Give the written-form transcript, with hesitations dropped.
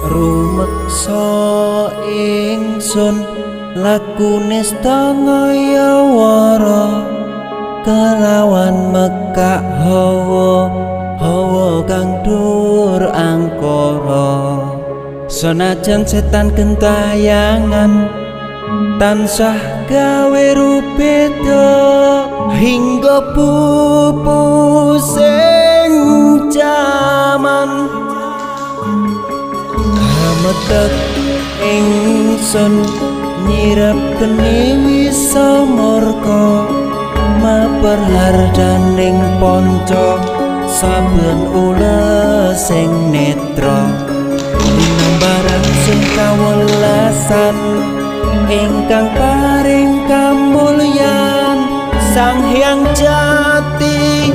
Rumeksa ingsun lakune stangayawara kelawan mekak hawa hawa kang dhuwur angkara. Senajan setan gentayangan tansah gawe rubeda hingga pupusing jaman. Ametek ingsun nyirep geni wisa murka maper hardaning panca saben ulesing netra. Linambaran sun kawelasan ingkang paring kamulyan Sang Hyang Jati.